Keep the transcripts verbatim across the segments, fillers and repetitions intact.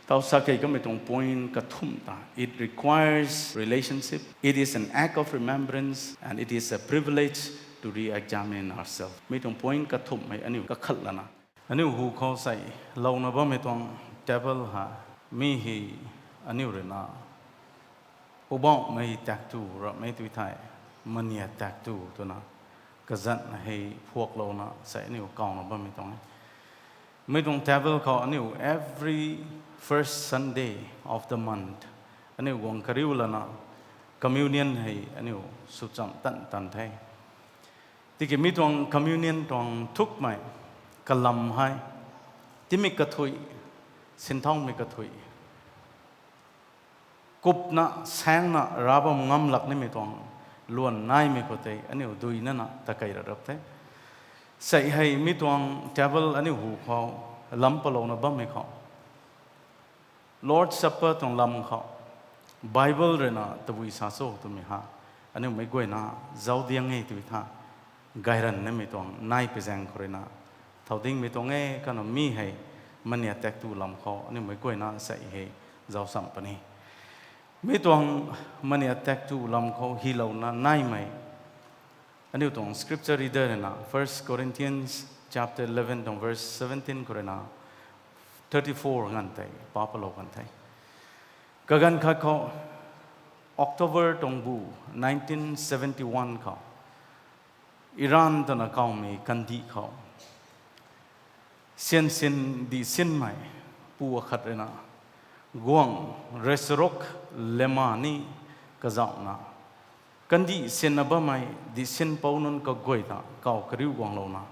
Tau sa kei kamei tuang point kathumh ta, it requires relationship, it is an act of remembrance, and it is a privilege to re-examine ourselves. Mi tuang point kathumhmei aniu kakhat lana, aniu hu khou sei louna bammei tuang table ha, mi hei aniu rui na Poubauhmei taktu ramei tu thei, mania taktu twna kazanc hei phuaklouna sei aniu kawna bammei tuang e. Mi tuang table khou aniu every first Sunday of the month aniu guang kariu lana communion hei aniu sw cham tan tan the. Tiki mi tuang communion tuang thukmei kalam hei, timik kathui, sinthaumei kathui, kupna saengna ra bam ngam lak nimei tuang luan naimei khou tei aniu duinana ta kei ra rap the. Sei hei mi tuang table aniu hu khou lam palouna bammei khou, Lord's Supper tuang lam khou Bible rui na tabui sa cho twmei ha, aniu meic guayna zauc diang e tw tha, gayran nimei tuang nai pui zaeng khou rui na thau dingmei tuang e. Kana mi hei mania taktu lam khou aniu meic guayna sei hei zauc cham puni. Mi tuang mania taktu lam khou hylouna naimei aniu tuang scripture reader rui na First Corinthians chapter eleven tuang verse seventeen khou rui na thirty-four nganv tei pa palou kan the. Kaganv khat khou October tuang bu nineteen seventy-one khou Iran twna kawmei kandih khou syan sin dih sinmei pu akhat rui na guang resurok lema ni kazauhna kandih sinna bammei dih sin pou nunc kaguay ta kaw kariu guanglouna,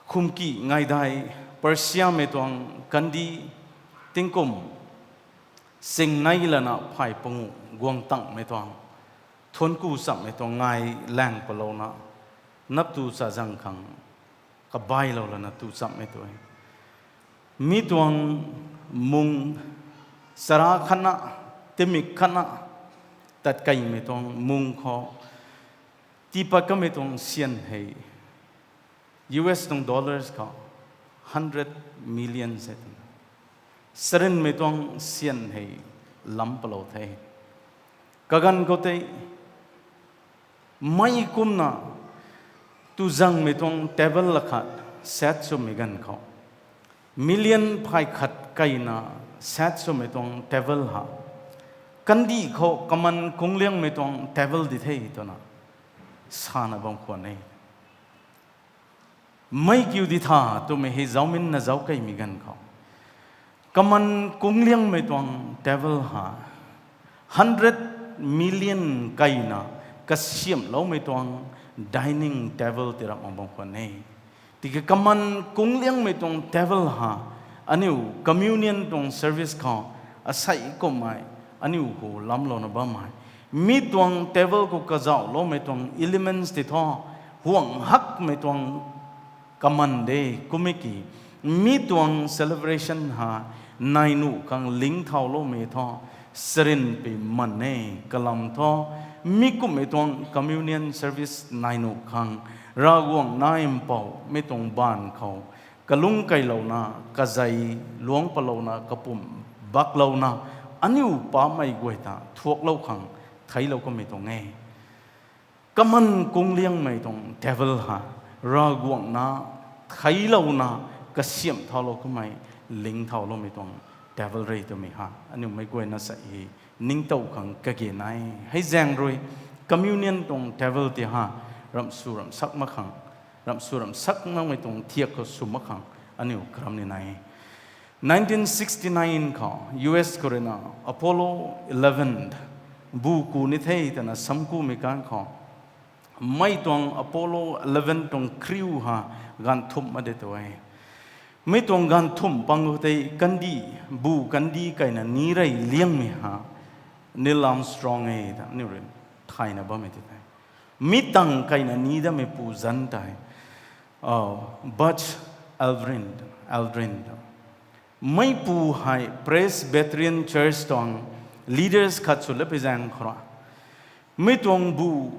khumki ngaidai Persiamei tuang kandih tingkum singnei lana phay panguh guang tangmei tuang, thuanc ku chammei tuang ngai laeng palouna, nap tu cha zang khang kabailou lana tu chammei tu e. Mi tuang mung chara khatna, timik khatna tat keymei tuang mung khou tiipat kamei tuang syan hei U S tuang dollars khou hundred million se twna sarinmei tuang syan hei lam palou the. Kaganv khou tei mei kumna tu zangmei tuang table akhat set swmei ganv khou, million phay khat keyna set swmei tuang table ha, kandih khou kaman kungliangmei tuang table di the twna sana bam khwan e. Mei kiu di tha twmei hei zauminna zauc keymei ganv khou, kaman kungliangmei tuang table ha, hundred million keyna kasiamhloumei tuang dining table ti rap mak bam khwan e. Tiki kaman kungliangmei tuang table ha, aniu communion tuang service khou asei kummei aniu hu lamlouna bammei, mi tuang table khou kazauhloumei tuang elements ti thu, huang hakmei tuang kaman de kummei ki, mi tuang celebration ha nai nuh khang ling thauloumei thu, sarinpui man e. Kalam thu, mi kummei tuang communion service nai nuh khang Ravguangc nai mpouhmei tuang baanv khou kalung keylouna, kazei luang palouna, kapumc baklouna, aniu pamei guay ta thuaklou khang theiclou kamei tuang e. Kaman kungliangmei tuang table ha, Ravguangc na theiclouna kasiamh thaulou kamei, ling thauloumei tuang table re twmei ha aniu meic guayna sei hei ningtow khang kage nai. Hei zaeng rui communion tuang table ti ha, ramh sw ramh sak mak khang, ramh sw ramh sak makmei tuang thiak khou sw mak khang aniu karam ni nai. Nineteen sixty-nine khou U S khou rui na Apollo eleven bu ku ni the twna samkumei kan khou, mei tuang Apollo eleven tuang crew ha ganv thumh ma de tu e. Mi tuang ganv thumh pang khou tei kandih, bu kandih keyna ni rey liangmei ha Neil Armstrong e ta aniu rui thayna bammei ti the. Mi tang keyna ni datmei pu zanc tei Butch Aldrin, Aldrin. Meipu hei Presbyterian Church tuang leaders khat sw le pui zaeng khou rui, mi tuang bu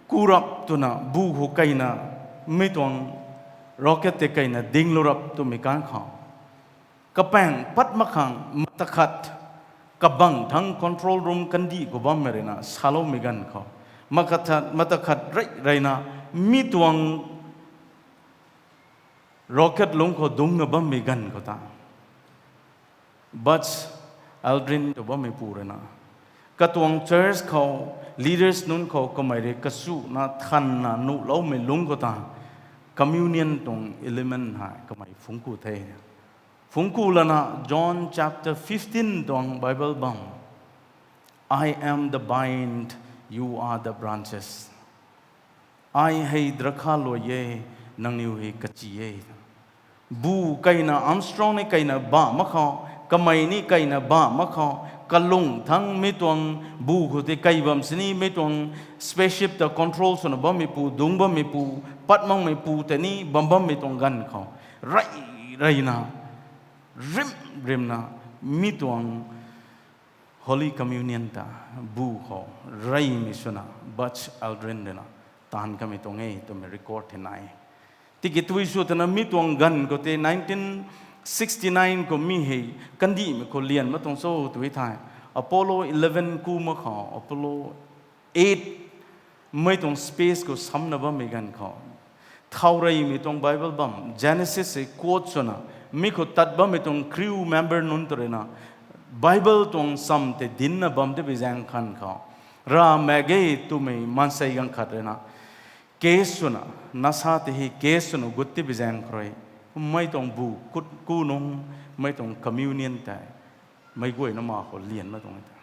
ku rap twna bu khou keyna, mi tuang rocket tei keyna dinglou rap twmei kan khou, Kapaeng pat mak khang matakhat kabang thangc control room kandih khou bammei ruina saloumei ganv khou, matakhat, matakhat rey reyna mi tuang rocket lungc khou dungcna bammei ganv khou ta, Buzz Aldrin tw bammeipu ruina katuang church khou leaders nunc khou kamei rui kachuna thanna nuhloumei lungc khou ta communion tuang element hei kamei phungc ku the. Phungc ku lana John chapter fifteen tuang Bible bam, I am the vine, you are the branches. Ai hei drakha luai e, nangniw hei kachi e. Bu kaina Armstrong ni kaina bah mak khou, kamei ni kaina bah mak khou, kalung thangc mi tuang bu khou tei kai bam sini, mi tuang spaceship ta control swna bammeipu, dungc bammeipu, pat makmeipu tei ni bam bammei tuang ganv khou, rey reyna, rim rimna, mi tuang Holy Communion ta bu khou reymei swna Buzz Aldrin ruina taanv kamei tuang e twmei record hei nai. Tiki tui sw twna mi tuang ganv khou tei nineteen sixty-nine khou mi hei kandihmei khou lian mak tuang cho tw thei, Apollo eleven ku mak khou, Apollo eight mei tuang space khou samna bammei ganv khou, thau reymei tuang Bible bam, Genesis hei quote swna, mi khou tat bammei tuang crew member nunc tw ruina Bible tuang sam tei dincna bam tei bi zaeng khan khou, ra mak ge twmei maansei ganv khat ruina case swna, NASA tei hei case swna gut tei bi zaeng khou rui, mei tuang bu kut ku nung, mei tuang communion tei meic guayna ma khou lian mak tuang e ta.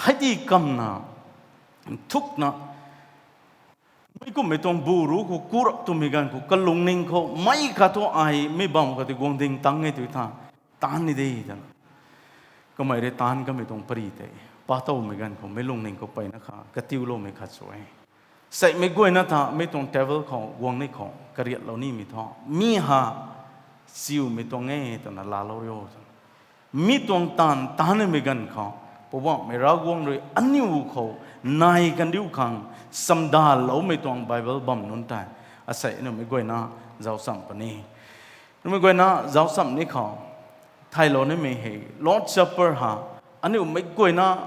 Hei di kamna, nthukna, mei kummei tuang bu ru khou kurap twmei ganv khou kalungning khou mei khat thu ai mi bam khat tei guang ding tang e tw tha, taanv ni de twna, kamei rui taanv kamei tuang pary tei pa towmei ganv khou mei lungning khou peyna kha katiuloumei khat sw e. Seimei guayna ta mi tuang table khou guang ni khou kariatlou nimei thu, mi ha siumei tuang e twna laalou rio twna, mi tuang taanv taanv nimei ganv khou, Poubauhmei Ravguangc rui aniu khou nai kandiu khang samdaloumei tuang Bible bam nunc tei asei aniu mei guayna zauccham puni. Aniu mei guayna zauccham ni khou, thaylou nimei hei Lord Supper ha, aniu mei guayna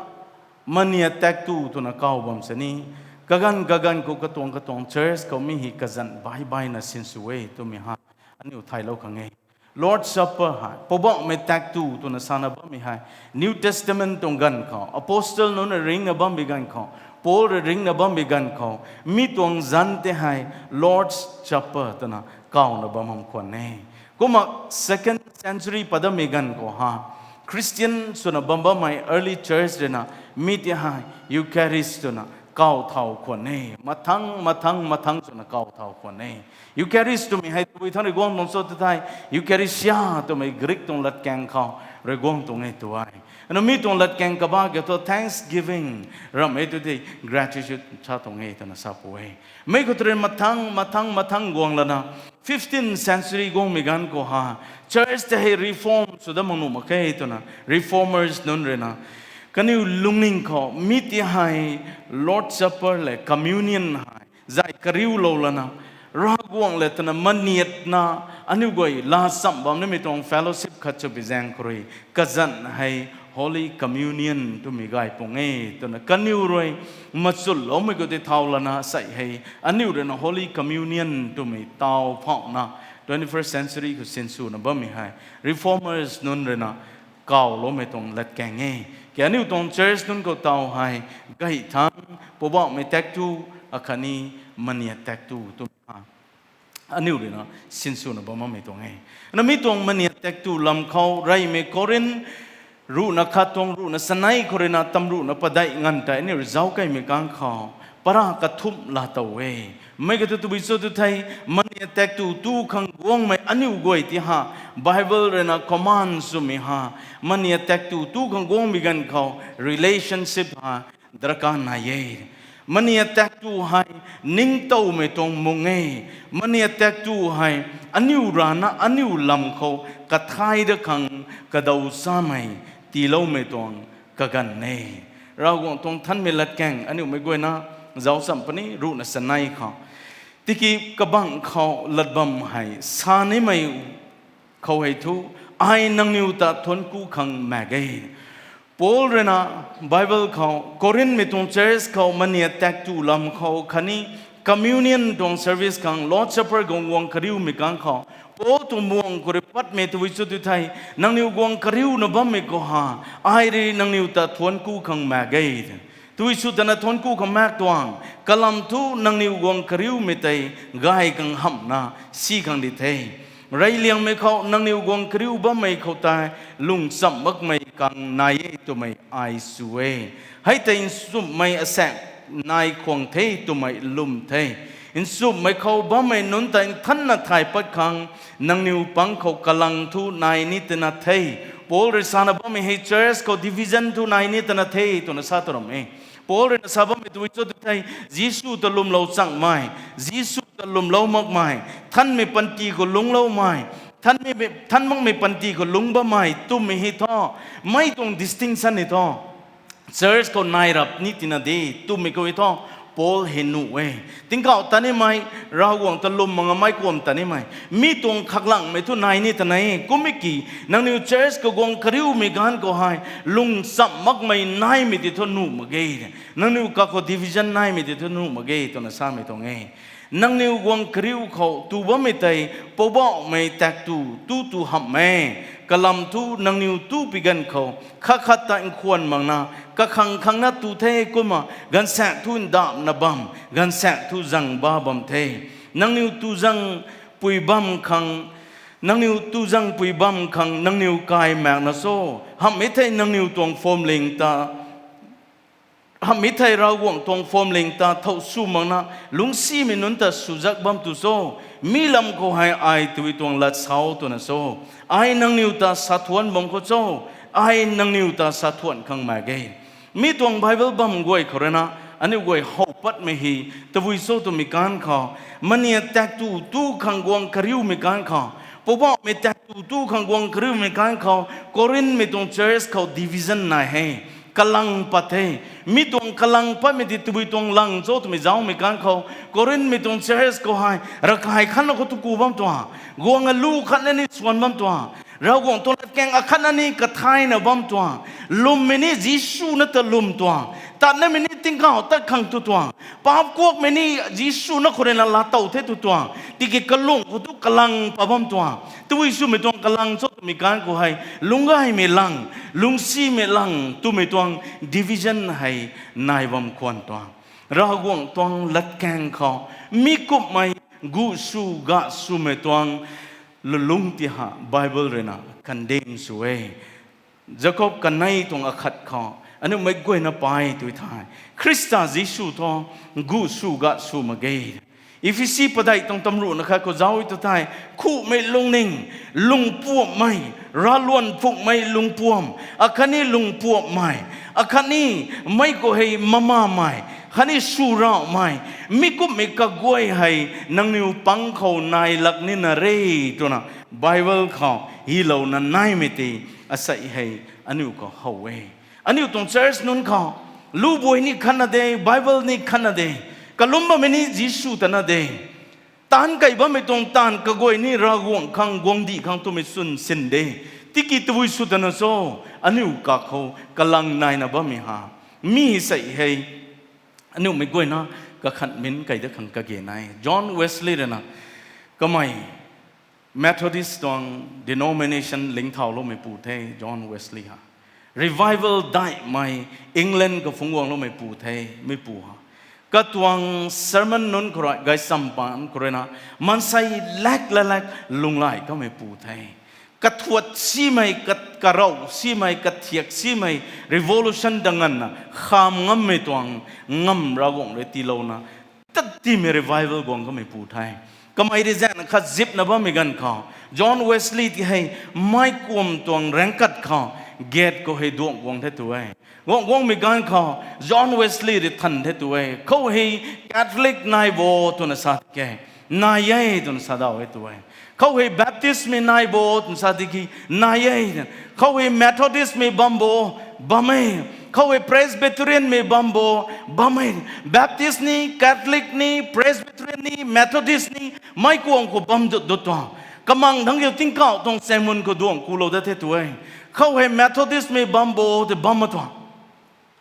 maniat taektw twna kaw bam sini, kaganv kaganv khou katuang katuang church khou mi hei kazanc baih baihna sinsw e twmei ha aniu thaylou khang e. Lord Supper hei Poubauhmei taektw twna sana bammei hei New Testament tuang ganv khou apostle nunc rui ringcna bammei ganv khou, Paul rui ringcna bammei ganv khou, mi tuang zanc tei hei Lord's Supper twna kawna bam ham khwan e. Kumna second century pat datmei ganv khou ha, Christian swna bam bammei early church ruina mi tei hei Eucharist twna kaw thau khwan e. Mathang mathang mathang swna kaw thau khwan e. Eucharist twmei hei tabui thangc rui guang tuang cho tw thei, Eucharistia twmei Greek tuang latkaeng khou rui guang tuang e tw e. Aniu mi tuang latkaeng kaba kiu thu thanksgiving, ramh e tu tei gratitude sa tuang e twna sa pu e. Mi khou tei rui mathang mathang mathang guang lana, fifteenth century guangmei ganv khou ha, church tei hei reform sw dat mak nuh mak khe twna reformers nunc ruina kaniw lungning khou mi tei hei Lord Supper lev communion hei zai kariulou lana, Ravguangc lev twna maniatna, aniu guay laa chamh bam nimei tuang fellowship khat sw bi zaeng khou rui kazanc hei Holy Communion twmei gay pung e twna kaniw rui machunloumei khou tei thau lana sei hei aniu ruina Holy Communion twmei taw phauhna twenty-first century khou sinswna bammei hei reformers nunc ruina kawloumei tuang latkaeng e. Ke aniu tuang church nunc khou taw hei gay thangc Poubauhmei taektw akhatni maniat taektw twmei ha aniu ruina sinswna bam bammei tuang e. Na mi tuang maniat taektw lam khou reymei Korin ruhna khat tuang ruhna sanei khou ruina tamruhna padeih nganv tei aniu rui zauckaimei kang khou para kathumh laa tow e. Mei kata tabui cho tw thei, maniat taektw tu khang guangmei aniu guay tei ha, Bible ruina command swmei ha, maniat taektw tu khang guangmei ganv khou relationship ha darkar nai e. Maniat taektw hei ningtowmei tuang mung e. Maniat taektw hei aniu rana aniu lam khou kathai dat khang kadaw chamei tiiloumei tuang kaganv e. Ravguangc tuang thanmei latkaeng aniu mei guayna zauccham puni ruhna sanei khou. Tiki kabangc khou lat bam hei sa nimei khou hei thu, Ai nangniw ta thuanc ku khang maek e. Paul rui na Bible khou Corinthmei tuang church khou maniat taektw lam khou khatni communion tuang service khang Lord's Supper guang guang kariumei kang khou Paul tuang muang khou rui patmei tabui cho tu thei, nangniw guang kariuna bammei khou ha, ai rui nangniw ta thuanc ku khang maek e. Tabui sw tana thuanc ku khang maek tuang, kalam thu nangniw guang kariumei tei gay khang hamhna si khang di the. Reyliangmei khou nangniw guang kariu bammei khou tei lungcham makmei khang nai e twmei ai sw e. Hei tei nchumhmei asaekc nai khwang the twmei lwm the. Nchumhmei khou bammei nunc ta nthanna thay pat khang nangniw pang khou kalang thu nai ni twna the. Paul rui sana bammei hei church khou division thu nai ni twna the twna sa tu ram e. Paul rui na sa bammei tabui cho tu thei, Jisu ta lwmlou changmei, Jisu ta lwmlou makmei, thanmei panty khou lungcloumei, thanmei, than makmei panty khou lungc bammei twmei hei thu, mei tuang distinction hei thu church khou nai rap ni tina de twmei khou hei thu Paul hei nuh e. Tingkauh ta nimei, Ravguangc ta lwm mak nga mei kuam ta nimei, mi tuang khaklangmei thu nai ni ta nai e. Kum e ki, nangniw church khou guang kariumei ganv khou hei lungcham makmei naimei ti thu nuh mak ge. Nangniw kakhou division naimei ti thu nuh mak ge twna samei tuang e. Nangniw guang kariu khou tu bammei tei Poubauhmei taektw tu tu hamh e. Kalam thu nangniw tu pi ganv khou khat khat ta nkhwan makna kakhang khangna tu the kumna gaanvsaekc thu ndamna bam, gaanvsaekc thu zang ba bam the. Nangniw tu zang pui bam khang, nangniw tu zang pui bam khang nangniw kai maekna cho? Hamh e thei nangniw tuang phwamling ta hamh e thei Ravguangc tuang phwamling ta thow sw makna lungcsimei nunc ta swzak bam tu cho? Mi lam khou hei ai tabui tuang lat sau twna cho? Ai nangniw ta sa thuanc bam khou cho? Ai nangniw ta sa thuanc khang maek ge. Mi tuang Bible bam guay khou rui na, aniu guay how patmei hei tabui cho twmei ganv khou, maniat taektw tu khang guang kariumei ganv khou, Poubauhmei taektw tu khang guang kariumei ganv khou, Corinthmei tuang church khou division nai he. Kalang pat the. Mi tuang kalang patmei ti tabui tuang lang cho twmei zaumei ganv khou, Corinthmei tuang church khou hei ravkai khatna khou tu ku bam tuang, guang alu khatna ni swan bam tuang, Ravguangc tuang latkaeng akhatna ni kathayna bam tuang, lwmmei ni Jisu na ta lwm tuang, tatnamei ni tingkauh tat khang tu tuang, paap kuakmei ni Jisu na khou rui na laatow the tu tuang, tiki kalung khou tu kalang pat bam tuang. Tabui swmei tuang kalang cho twmei ganv khou hei lungcgaymei lang, lungcsimei lang twmei tuang division hei nai bam khwan tuang. Ravguangc tuang latkaeng khou mi kumhmei gu sw ga swmei tuang lulungc ti ha Bible rui na condemn sw e. Jakob kanei tuang akhat khou aniu meic guayna pai tu thei, Khrista Jisu thu gu sw ga sw mak ge. Ephesi padeih tuang tamruhna khat khou zauc tu thei, khumei lungning, lungpuamhmei, raluan phukmei lungpuam, akhatni lungpuamhmei, akhatni mei khou hei mamamei, khatni swrauhmei, mi kumhmei kaguay hei nangniw pang khou nai lak nina re, twna Bible khou hilouna naimei tei asei hei aniu khou how e. Aniu tuang church nunc khou, lubuai ni khatna de, Bible ni khatna de, kalum bammei ni Jisu tana de, taanc kei bammei tuang taanv kaguay ni Ravguangc khang guangcdic khang twmei swn sin de. Tiki tabui sw tana cho, aniu kakhou kalang naina bammei ha, mi sei hei aniu meic guayna kakhan min kei dat khang kage nai. John Wesley rui na, kamei Methodist tuang denomination lingthauloumeipu the John Wesley ha. Revival daihmei England khou phungc guangloumeipu the, meipu ha. Katuang sermon nunc khou rui, gaychamv paan khou rui na, maansei lak la lak lunghlaic kameipu the. Kathuat simei, kat-, karauh simei, kathiak simei, revolution danganvna kham ngammei tuang, ngamv Ravguangc rui tiilouna, tat timei revival guang kameipu the. Kamei rui zaengna khat zipna bammei ganv khou, John Wesley ti hei meic kuam tuang raengkat khou, gate khou hei duang guang the tu e. Guang guangmei ganv khou, John Wesley rui than the tu e. Khou hei Catholic nai bo twna sa ke, nai e twna sa daw e tu e. Khou hei Baptistmei nai bo twna sa tiki, nai e. Khou hei Methodistmei bam bo, bam e. Khou hei Presbyterianmei bam bo, bam e. Baptist ni, Catholic ni, Presbyterian ni, Methodist ni, meic kuam khou bam dut dut tuang. Kamang thangc kiu tingkauh tuang chaengmun khou duangc kulou dat the tu e. Khou hei Methodistmei bam bo tei bam ma tuang.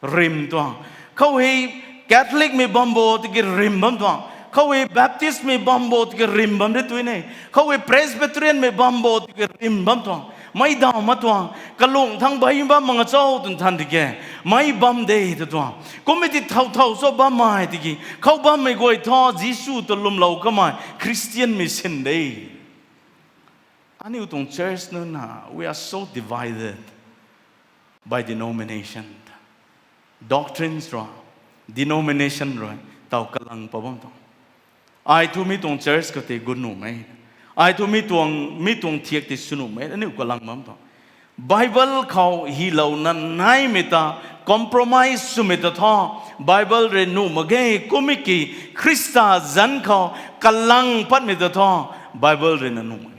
Rim tuang. Khou hei Catholicmei bam bo tiki rim bam tuang. Khou hei Baptistmei bam bo tiki rim bam re tu ne. Khou hei Presbyterianmei bam bo tiki rim bam tuang. Mei daw ma tuang. Kalung thangc bei bam mak nga cho twn than tiki, mei bam de ta tuang. Kum e ti thau thau cho bammei tiki, khou bammei guay thu Jisu ta lwmlou kamei Khristianmei sin de. Aniu tuang church nunc na, we are so divided by denomination. Doctrines rui, denomination rui taw kalang pat bam tuang. Ai thu mi tuang church khou tei gut nuhmei, ai thu mi tuang, mi tuang thiak tei sw nuhmei aniu kalang bam tuang. Bible khou hylouna naimei ta compromise swmei ta thu, Bible rui nuh mak ge. Kum e ki Khrista zanc khou kalang patmei ta thu, Bible rui na nuh mak ge.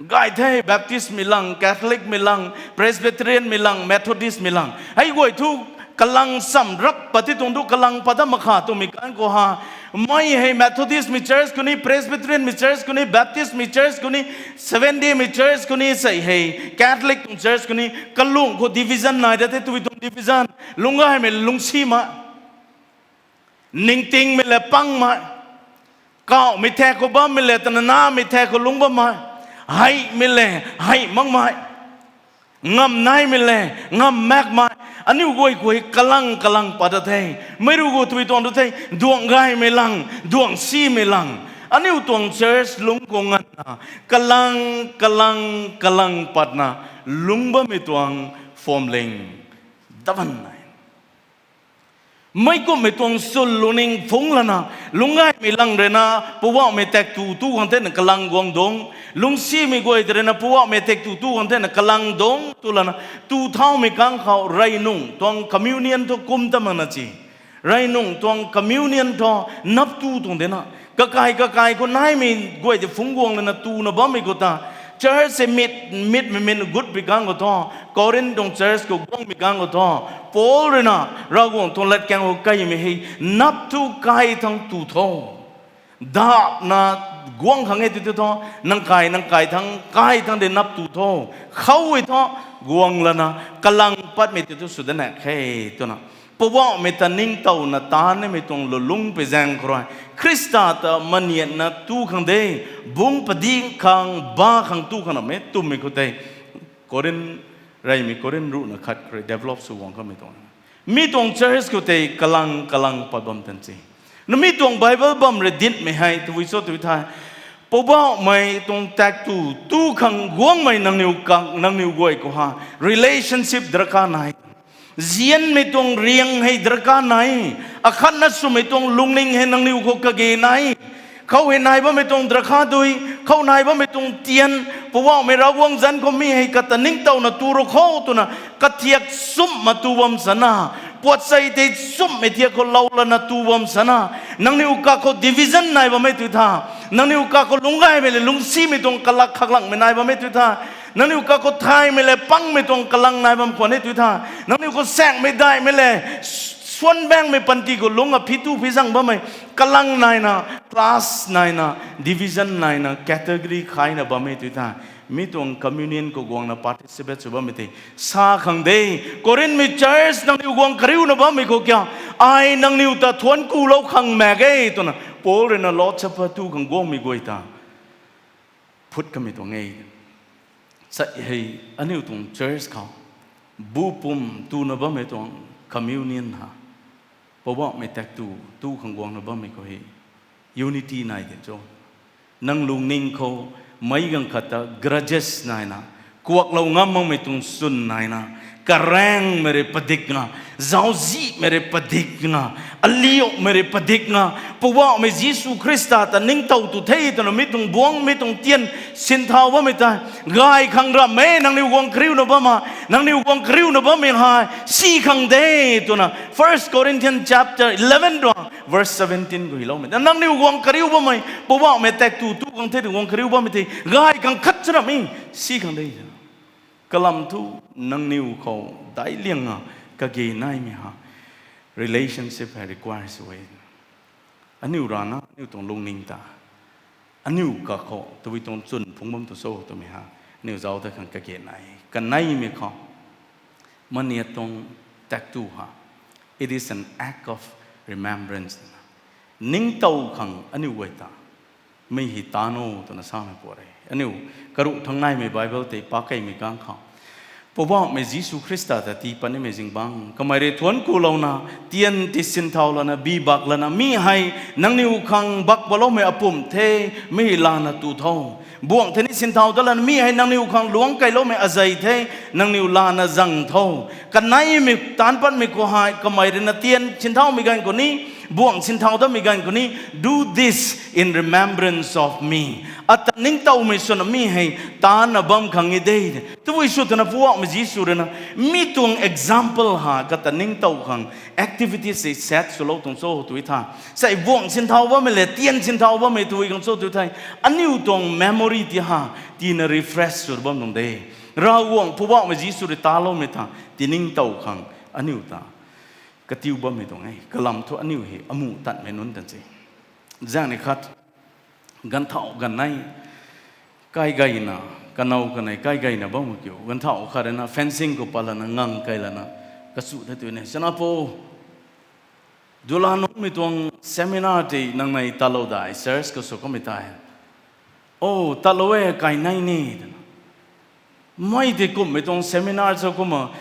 Gay the, Baptistmei lang, Catholicmei lang, Presbyterianmei lang, Methodistmei lang, hei guay thu kalang cham rap pat ti tuang du, kalang pat dat mak kha twmei kan khou ha, mei hei Methodistmei church khou ni, Presbyterianmei church khou ni, Baptistmei church khou ni, Seventh Daymei church khou ni, sei hei Catholic tuang church khou ni kalung khou division nai dat the. Tui tuang division, lungcgaymei lungcsimei, ningtingmei le pangmei, kauhmei thak khou bammei le tana namei thak khou lungc bammei, heimei le hei makmei, ngam naimei le ngam makmei, aniu guay khou kalang kalang pat dat the. Meic rui gu tui tuang du the, duangc gaymei lang, duangc simei lang. Aniu tuang church lungc khou nganvna kalang, kalang, kalang patna lungc bammei tuang phwamling daban nai. Meic kumhmei tuang chwn lungning phungc lana, lungcgaymei lang rui na Poubauhmei tak tu tu khang thena kalang guang dungc, lungcsimei guay ta rui na Poubauhmei tak tu tu khang thena kalang dungc tu lana, tu thaumei kang khou rey nungc tuang communion thu kum ta makna ci. Rey nungc tuang communion thu nap tu tuang de na, kakai kakai khou naimei guay tei phungc guang lana tuna bammei khou ta, church se mit, mitmei min gut pi kang khou thu, Corinth tuang church khou guangmei kang khou thu, Paul rui na Ravguangc tuang latkaeng khou kaimei hei nap tu kai thangc tu tho. Dapna guang khang e tu tu thu, nang kai, nang kai thangc, kai thangc de nap tu tho. Khou e thu, guang lana kalang patmei tu tu sw dat na khe twna, Poubauhmei ta ningtowna taanvmei tuang lulungc pui zaeng khou rui, Khrista ta maniatna tu khang de, bungc padik khang, ba khang tu khang namei twmei khou tei, Corinth, reymei Corinth ruhna khat khou rui develop sw guang kamei tuang. Mi tuang church khou tei kalang kalang pat bam tan se. Na mi tuang Bible bam rui ditmei hei tui cho tui the, Poubauhmei tuang tak tu tu khang guangmei nangniw kang, nangniw guay khou ha relationship darkar nai. Zianmei tuang riang hei darkar nai. Akhatna swmei tuang lungning hei nangniw khou kage nai. Khou hei nai bammei tuang darkar dui, khou nai bammei tuang tian, Poubauhmei Ravguangc zanc khou mi hei kata ningtowna tu ro kho twna, kathiak sumhna tu bam sana, puat sei tei sumhmei thiak khou lou lana tu bam sana, nangniw kakhou division nai bammei tu tha, nangniw kakhou lungcgaymei le lungcsimei tuang kalak khaklangmei nai bammei tu tha, nangniw kakhou thaymei le pangmei tuang kalang nai bam khwan e tu tha, nangniw khou saengmei daihmei le suan baengmei panty khou lungc a phi tu phi zang bammei, kalang naina, class naina, division naina, category khaina bammei tu tha, mi tuang communion khou guangna participate sw bammei tei sa khang de. Corinthmei church, nangniw guang kariuna bammei khou kya, ai nangniw ta thuanc kulou khang mak ge twna Paul rui na Lord's Supper tu khang guangmei guay ta phut kamei tuang e. Sai hei aniu tuang church khou bu pum tuna bammei tuang communion ha, Poubauhmei tak tu tu khang guangna bammei khou hei unity nai de cho. Nang lungning khou meic ganv khat ta grudges naina, kuaklou ngam makmei tuang chwn naina, karaengmei rui padikna, zauzihmei rui padikna, aliumei rui padikna, Poubauhmei Jisu Khrista ta ningtow tu the twna mi tuang buangc, mi tuang tian sinthau bammei tei gay khang ramh e. Nangniw guang kariuna bam a, nangniw guang kariuna bammei hei si khang de twna First Corinthians chapter eleven tuang verse seventeen khou hyloumei, nangniw guang kariu bammei, Poubauhmei tak tu tu khang the, guang kariu bammei tei gay khang khat cha ramh e, si khang de. Kalam thu nangniw khou daic liang a kage naimei ha relationship hei require sw e. Aniu rana aniu tuang lungning ta Aniu kakhou tabui tuang chwn phungc bam tu cho twmei ha, aniu zauc ta khang kage nai. Kaneimei khou, maniat tuang taektw ha, it is an act of remembrance. Ningtow khang aniu guay ta, mi hei tan o twna samei pary. Aniu karuh thangnaimei Bible tei pac keymei kang khou, Poubauhmei Jisu Khrista ta tii patnimei zingbangc kamei rui thuanc kulouna, tian ti sinthau lana, bi bak lana, mi hei nangniw khang bak paloumei apumh the, mi hei lana tu tho. Buangh thei ni sinthau dat lana, mi hei nangniw khang luangc keyloumei azei the, nangniw lana zang tho. Kaneimei taanc patmei khou hei kamei rui na tian sinthaumei ganv khou ni, buangh sinthau datmei ganv khou ni, do this in remembrance of me. Ata ningtowmei swna mi hei taanna bam khang e de. Tabui sw twna Poubauhmei Jisu rui na mi tuang example ha kata ningtow khang activities hei set swlou tuang cho tw the. Sei buangh sinthau bammei le tian sinthau bammei tw khang cho tw the. Aniu tuang memory ti ha, tina refresh sw bam tuang de. Ravguangc Poubauhmei Jisu rui taloumei ta tiningtow khang aniu ta katiu bammei tuang e. Kalam thu aniu hei amuh tanmei nunc tan se. Zaeng ni khat, ganvthauh ganv nei, kaigayna, kanow kanei kaigayna bam kiu. Ganvthauh khat rui na fencing khou pat lana ngang key lana, kachu the tw ne, chana po, dula nungcmei tuang seminar tei nang nei talou dai, church khou sw kamei tei. O, talou e, kai nei ni, twna. Mei tei kumhmei tuang seminar cho kumna,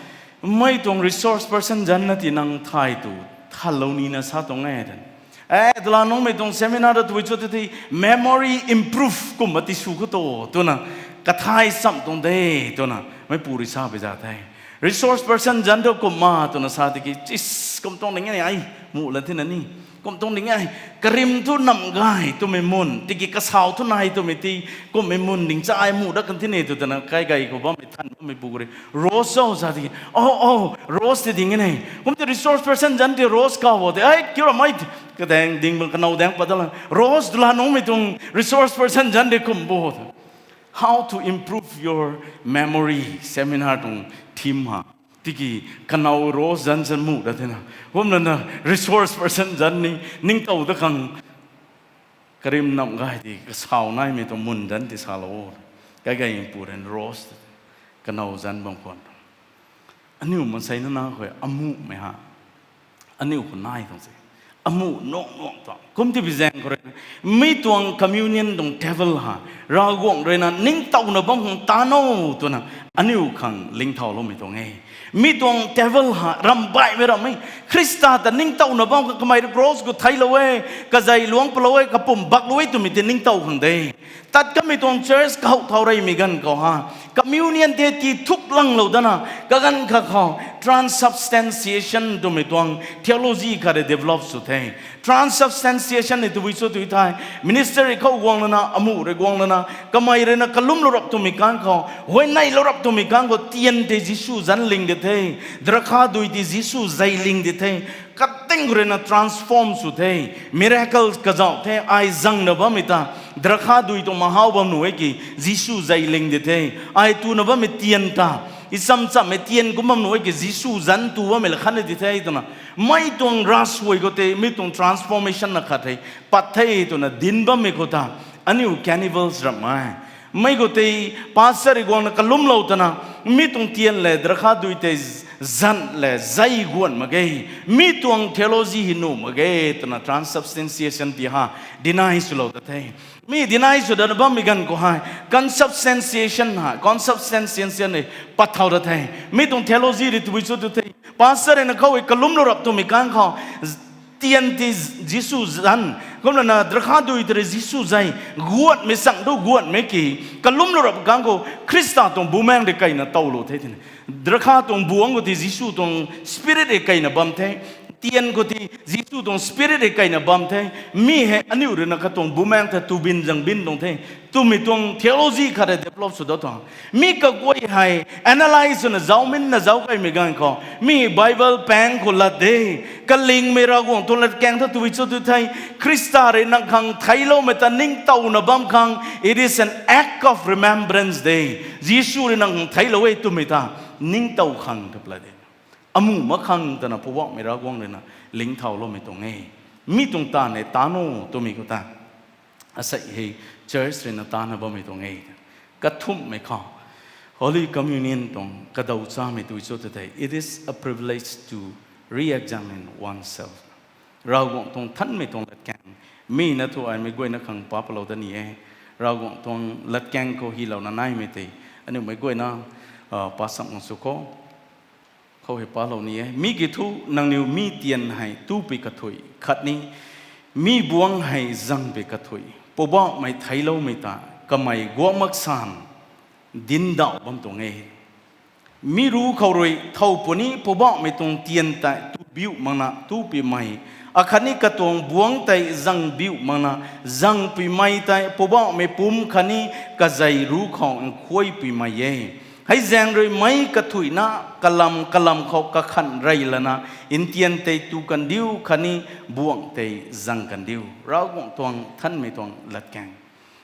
mei tuang resource person zanc na ti nang thay tu, thalou nina sa tuang e, twna. E, dula nungcmei tuang seminar ta tw cho tw the, memory improve kumna ti sw khou tu, twna. Kathay cham tuang de, twna meipu rui sa pi za the. Resource person zanc tu kumna, twna sa tiki, chis, kum tuang ding e ai, muh la thina ni. Kum tuang ding e, karim thu namh gay twmei mun, tiki kasau thu nai twmei ti, kummei mun ding cha ai muh dat kan thina tw twna, kaigay khou bammei than bammeipu rui, Rose cho sa tiki, o, o, Rose ti ding e ne. Kum ti resource person zanc ti Rose kaw bo te, ai, kiu ramei, kadaeng ding bang kanow daeng pat ta la, Rose dula nungcmei tuang resource person zanc ti kum bo. How to improve your memory seminar tuang theme ha. Tiki kanow Rose zanc san muh dat thina. Kumna na resource person zanc ni ningtow dat khang karim namh gay ti kasau naimei tuang mun zanc ti salou. Kaigay pu rui Rose, kanow zanc bam khwan. Aniu mansei nana khou amuhmei ha, aniu khou nai tuang se. Amuh nuang nuang tuang. Kum ti bi zaeng khou rui na, mi tuang communion tuang table ha, Ravguangc rui na ningtowna bam khang tan o twna, aniu khang lingthauloumei tuang e. Mi tuang table ha, ramh baihmei ramh e. Khrista ta ningtowna bam khang kamei rui cross khou theiclou e, kazei luangc palou e, kapumc baklou e twmei ti ningtow khang de. Tat kamei tuang church kahow thau reymei ganv khou ha, communion tei tii thuk langlou dana, kaganv khat khou transubstantiation twmei tuang theology khat rui develop sw the. Transubstantiation ni tabui cho tw thei, ministry khou guang lana, amuh rui guang lana, kamei rui na kalumlou rap twmei kang khou, huayneylou rap twmei kang khou, tian tei Jisu zanc ling di the, drakha dui tei Jisu zei ling di the, kating rui na transform sw the, miracles kazauh the, ai zangna bammei ta, drakha dui tuang mahau bam nuh e ki, Jisu zei ling di the, ai tuna bammei tian ta, i cham chammei tian kum bam nuh e ki, Jisu zanc tu bammei la khatna di the twna, mei tuang ravsuai khou tei mi tuang transformation na khat hei pat the twna dinc bammei khou ta, aniu cannibals ramh e. Mei khou tei pastor rui guangna kalumlou twna, mi tuang tian le drakha dui tei zanc le zei guan mak ge, mi tuang theology hei nuh mak ge twna transubstantiation ti ha, deny swlou ta the. Mi deny sw dana bammei ganv khou hei consubstantiation ha, consubstantiation hei pat thau ta the. Mi tuang theology rui tabui cho tw thei, pastor rui na khou hei kalumlou rap twmei kang khou, tian tei Jisu zanc, kumlana drakha dui tei rui Jisu zei, guatmei chang tu guatmei ki, kalumlou rap kang khou Khrista tuang bumaengc rui keyna towlou the twna. Drakha tuang buangc khou tei Jisu tuang spirit rui keyna bam the. Tian khou tei Jisu tuang spirit rui keyna bam the. Mi hei aniu rui na katuang bumaengc ta tubin zangbin tuang the twmei tuang theology khat rui develop sw dat tuang. Mi kaguay hei analyze swna zauminna zauc keymei ganv khou, mi Bible paeng khou lat de, kalingmei Ravguangc tuang latkaeng thu tabui cho tw thei, Khrista rui nang khang theicloumei ta ningtowna bam khang, it is an act of remembrance de. Jisu rui nang khang theiclou e twmei ta ningtow khang ta pla de. Amuh mak khang twna Poubauhmei Ravguangc rui na lingthauloumei tuang e. Mi tuang taanv e, tan o twmei khou ta. Asei hei church rui na tana bammei tuang e. Kathumhmei khou, Holy Communion tuang kadaw chamei tui cho tw thei, it is a privilege to re-examine oneself. Ravguangc tuang thanmei tuang latkaeng, mi na thu ai meic guayna khang pa palou da ni e. Ravguangc tuang latkaeng khou hylouna naimei tei, aniu meic guayna, ah, pa sam ngam sw kho. Khou hei palou ni e. Mi kiu thu, nangniw mi tian hei tupui kathuic khatni mi buangc hei zangpui kathuic, Poubauhmei theicloumei ta kamei guang mak san dinc dauh bam tuang e. Mi ruc khou rui thow puni Poubauhmei tuang tian tei tu biu makna tupuimei, akhatni katuang buangc tei zang biu makna zangpuimei tei Poubauhmei pumc khatni kazei ruc khou nkhuaipuimei e. Hei zaeng rui meic kathuicna kalam kalam khou kakhanh rey lana ntian tei tu kandiu khatni buangc tei zang kandiu. Ravguangc tuang thanmei tuang latkaeng.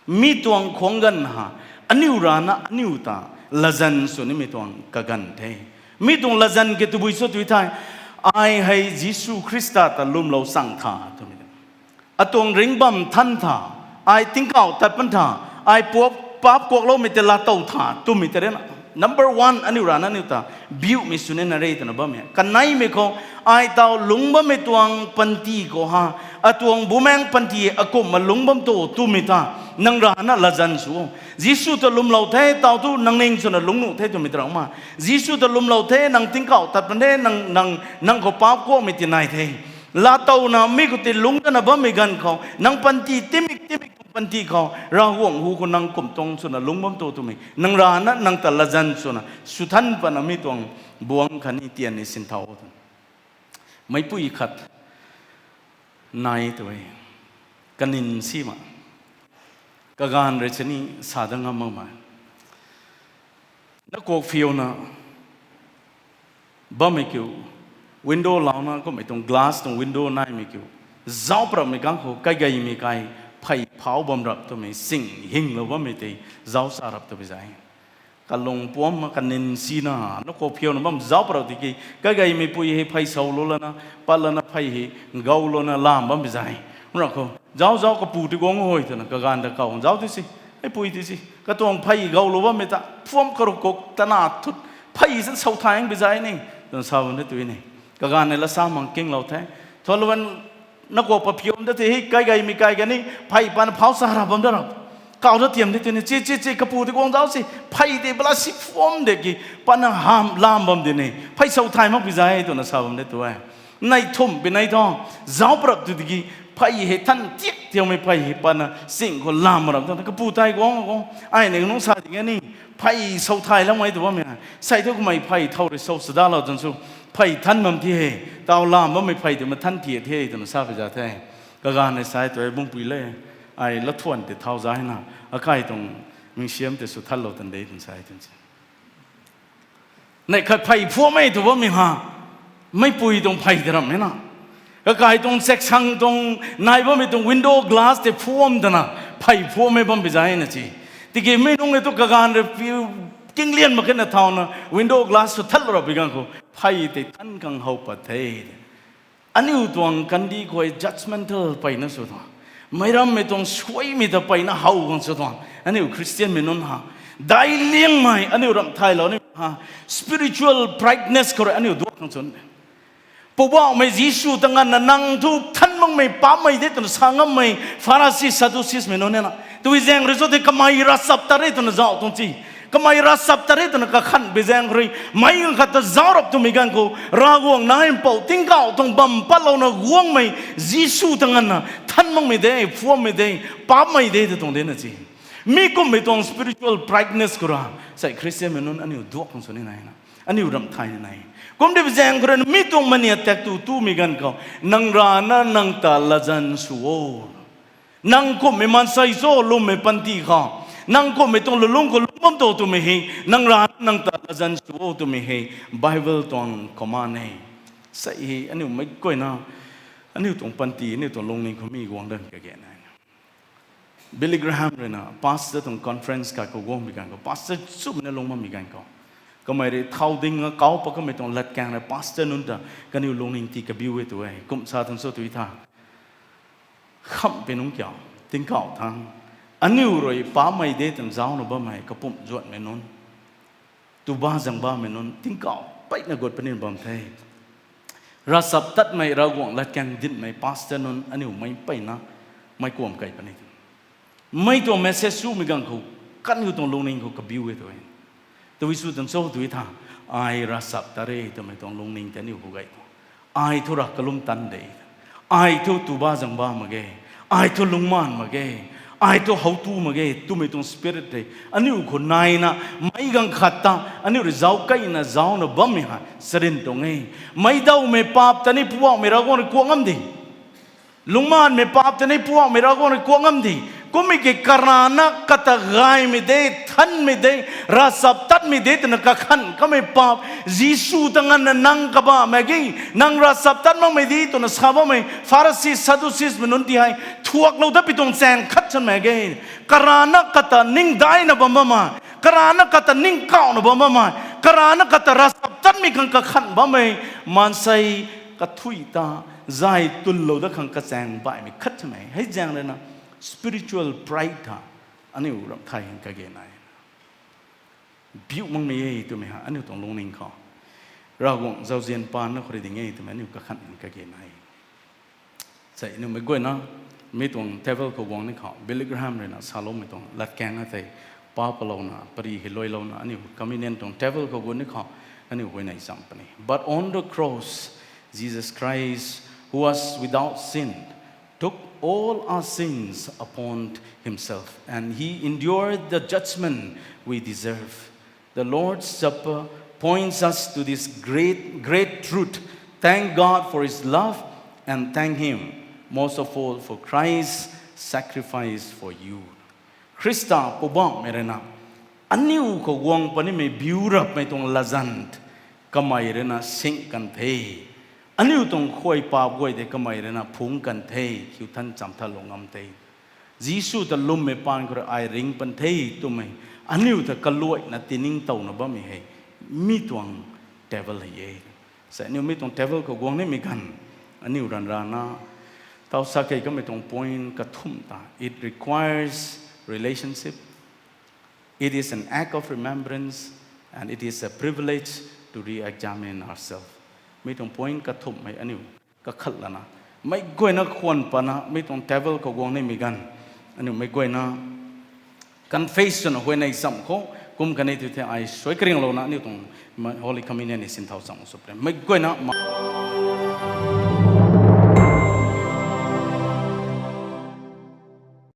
Mi tuang khuang ganv ha, aniu rana aniu ta latzan sw nimei tuang kaganv the. Mi tuang latzan ke tabui cho tw thei, ai hei Jisu Khrista ta lwmlou chang tha twmei ta, atuang ringc bam than tha, ai tingkauh tat pan tha, ai paap, paap kuakloumei tei laatow tha twmei tei rana, number one aniu rana aniu ta biumei sw nina re twna bammei. Kaneimei khou, ai taw lungc bammei tuang panty khou ha, atuang bumaengc panty akumhna lungc bam tu twmei ta nang rana latzan sw o. Jisu ta lwmlou the, taw tu nang ning swna lungc nuh the twmei ta rana, Jisu ta lwmlou the, nang tingkauh tat pan the, nang, nang, nang khou paap kuakmei ti nai the. Laatowna mi khou tei lungc dana bammei ganv khou, nang panty timik timik tuang panty khou Ravguangc hu khou nang kum tuang swna lungc bam tu twmei nang rana nang ta latzan swna sw than pana mi tuang buangc khatni tian ni sin thau o tw. Meicpui khat nai tw e. Kanin si ma. Kaganv rui chani sa dat ngam mak ma. Na kuak phiuna bammei kiu, window louna kummei tuang glass tuang window naimei kiu, zauc parapmei kang khou kaigeimei kai phey phau bam rap twmei sing hinglou bammei tei zauc sa rap twpui zai. Kalung puamna kanin sina, na kuak phiuna bam zauc parap tiki, kaigeimei pui hei phey soulou lana, pat lana phey hei gaulouna lam bammei zai. Ra khou, zauc zauc kapu ti guang hoi twna kaganv ta kaw, zauc ti si, hei pui ti si. Katuang phey gaulou bammei ta, phuam karuh kuk tana thut, phey san sou thay ang bi zai ni, twna sa bam de tw ni. Kaganv nei lasa mang kinglou the. Thulou ban na kuak paphium da the hei, kaigeimei kai kani, phey pana phau sa ra bam da rap. Kaw da tiam de tw ni, chi, chi, chi, kapu ti guang zauc si, phey tei bala si phuam de ki, pana ham lam bam di ni, phey sou thay mak bi zai twna sa bam de tw e. Nei thumh pi nei tho, zauc parap tu tiki, phey hei than tiak tiaumei phey hei pana sing khou lam rap tho, kapu tei guang guang, ai nei nung sa di kani, phey sou thay lam mei tw bammei, sei thu kamei phey thow rui sou sadalou tan sw, phey than bam ti hei, taw lam bammei phey tei ma than tiak the twna sa pi za the. Kaganv nei sai tu e, bungpui le, ai lathuan tei thau zai na, akai tuang mingsiam tei sw thanlou tan de twna sa e twna si. Nei khat phey phuammei tw bammei ha, meicpui tuang phey tei ramh e na. Kakai tuang chaksang tuang nai bammei tuang window glass tei phuam tana, phey phuammei bam pi zai na si. Tiki mi nung e tu kaganv rui piu kinglian mak kena thauna window glass sw thanlou rap bi kang khou, phey tei than khang how pat the. Aniu tuang kandih khou judgmental peyna sw tuang, meic rammei tuang suaimei ta peyna how khang sw tuang, aniu Christianmei nunc ha. Daic liangmei aniu ramh thaylou ni ha, spiritual prideness khou rui aniu duak khang sw. Poubauhmei Jisu ta nganvna nang thu than makmei paapmei de twna sa ngammei Pharisi, Sadduceesmei nunc e na. Tui zaeng rui cho tei kamei ravchap ta re twna zauc tuang si. Kamei ravchap ta re twna kakhanh bi zaeng rui, meic ganv khat ta zauc rap twmei ganv khou, Ravguangc Nac Mpouh tingkauh tuang bam patlouna guangmei Jisu ta nganvna than makmei de, phuammei de, paapmei de tw tuang de na si. Mi kumhmei tuang spiritual prideness khou ra, sei Christianmei nunc aniu duak khang sw ni nai na. Aniu ramh thay ni nai. Kum de bi zaeng khou rui mi tuang mania tak tu tumei ganv khou, nang rana nang ta latzan sw o. Nang kumhmei maansei cho lwmmei panty khou, nang kumhmei tuang lulung khou lungc bam tu twmei hei, nang rana nang ta latzan sw o twmei hei Bible tuang command e. Sei hei aniu meic guayna, aniu tuang panty, aniu tuang lungning khou mi guang dan kage nai. Billy Graham rui na pastor tuang conference khat khou guang bi ganv khou, pastor chumna lung bammei ganv khou, kamei rui thau ding a kau pat kamei tuang latkaeng rui pastor nunc ta kaniw lungning tii kabiu e tw e. Kum sa tan cho tw tha, khamhpui nungc kiu, Tingkauh thangc, aniu rui paapmei de twna zaucna bammei kapumc zuanhmei nunc, tuba zang bammei nunc tingkauh peyna gut puni bam the. Ravchaptatmei, Ravguangc latkaeng dincmei pastor nunc aniu mei peyna meic kuam key puni. Mei tuang message swmei ganv khou, kaniw tuang lungning khou kabiu e tu e. Tabui sw tan cho tu tha, ai ravchaptat re twmei tuang lungning tei aniu khou gay tuang. Ai thu rav kalum tan de. Ai thu tuba zang ba mak ge. Ai thu lungcmaanv mak ge. Ai thu how tu mak ge twmei tuang spirit tei aniu khou naina, meic ganv khat ta aniu rui zauc keyna zaucna bammei hei charyn tuang e. Meic dawmei paap ta ni Poubauhmei Ravguangc rui kuak ngam di. Lungcmaanvmei paap ta ni Poubauhmei Ravguangc rui kuak ngam di. Kummei ki karana kata gaymei de, thanmei de, ravchaptatmei de twna kakhanh kamei paap, Jisu ta nganvna nang kabahmei ge, nang ravchaptat makmei di twna sa bammei Pharisi, Sadduceesmei nunc ti hei thuaklou dat pi tuang chaeng khat chanmei ge. Karana kata ningdaihna bam bammei, karana kata ningkauhna bam bammei, karana kata ravchaptatmei khang kakhanh bammei maansei kathuic ta zay tunlou dat khang kachaeng baihmei khat chanmei hei zaeng ruina spiritual pride tha aniu ramh thay hang kage nai. Biu makmei e twmei ha aniu tuang lungning khou, Ravguangc zauzian paanna khou rui ding e twmei aniu kakhanh hang kage nai. Sei aniu meic guayna, mi tuang table khou guang ni khou Billy Graham ruina saloumei tuang latkaeng a tei pa palouna, pary hei luailouna aniu communion tuang table khou guang ni khou aniu huayney cham puni. But on the cross, Jesus Christ, who was without sin, took all our sins upon himself, and he endured the judgment we deserve. The Lord's Supper points us to this great, great truth. Thank God for his love and thank him most of all for Christ's sacrifice for you. Khrista Poubauhmei ruina aniu khou guang punimei biu rapmei tuang latzan kamei ruina sing kan the.Aniu tuang khuay paap guay tei kamei ruina phungc kan the, khiu than cham thalou ngam the. Jisu ta lwmmei paan khou rui ai ring pan the twmei aniu ta kaluaina tiningtowna bammei hei mi tuang table hei e. Sei aniu mi tuang table khou guang nimei ganv, aniu ranrana taw sa kei kamei tuang point kathumh ta, it requires relationship. It is an act of remembrance and it is a privilege to re-examine ourselves. Mi tuang point kathumhmei aniu kakhat lana, meic guayna khwan pana mi tuang table khou guang nimei ganv, aniu meic guayna confession huayney cham khou kum kanei tu the ai suai karinglouna aniu tuang Holy Communion ni sinthau cham sw puni. Meic guayna ma